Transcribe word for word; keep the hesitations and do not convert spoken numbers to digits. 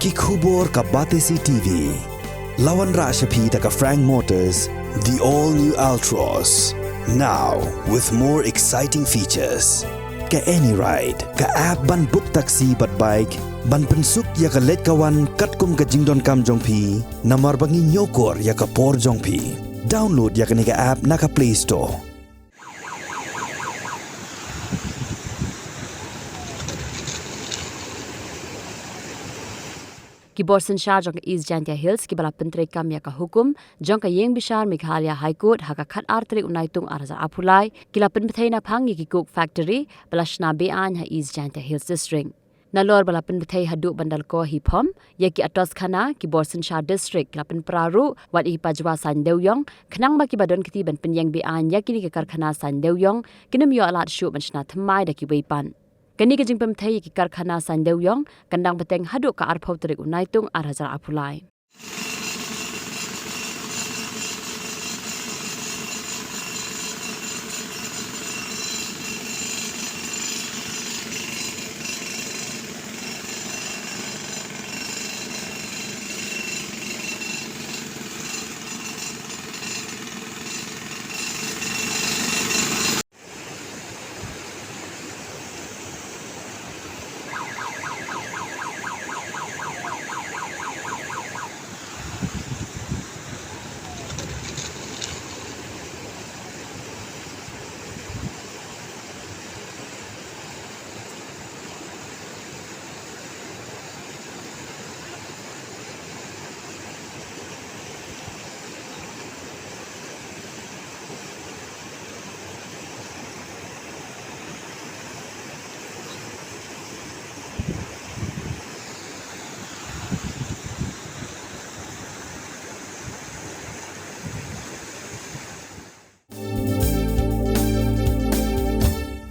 Ki khubor ka Batesi T V. La wanrah sha phi da ka Frank Motors, the all new Altroz. Now with more exciting features. Ka AnyRide, ka app ban book taxi bad bike, ban pynsuk ïa ka leit ka wan katkum ka jingdonkam jong phi, namar ba ngi ñiewkor ïa ka por jong phi. Download ïa kane ka app na ka Play Store. Ki bor synshar jong ka East Jaintia Hills kiba la pyntreikam ïa ka hukum jong ka ïing bishar Meghalaya High Court ha ka khatar tarik u Naitung ar hajar arphew lai, ki la pynbthei naphang ïa ki Coke Factory ba la shna be-aiñ ha East Jaintia Hills District. Nalor ba la pynbthei haduh ban da lyngkot hi phom ïa ki atos khana, ki bor synshar district ki la pynpra ruh wat ïa ki pajwa saiñ dewïong, khnang ba kiba don kti ban pynïeng be-aiñ ïa kine ki karkhana saiñ dewïong kin ym ïoh lad shuh ban shna thymmai da kiwei pat. Kane ka jingpynbthei ïa ki karkhana saiñ dewïong kan dang bteng haduh ka arphew tarik u Naitung ar hajar arphew lai.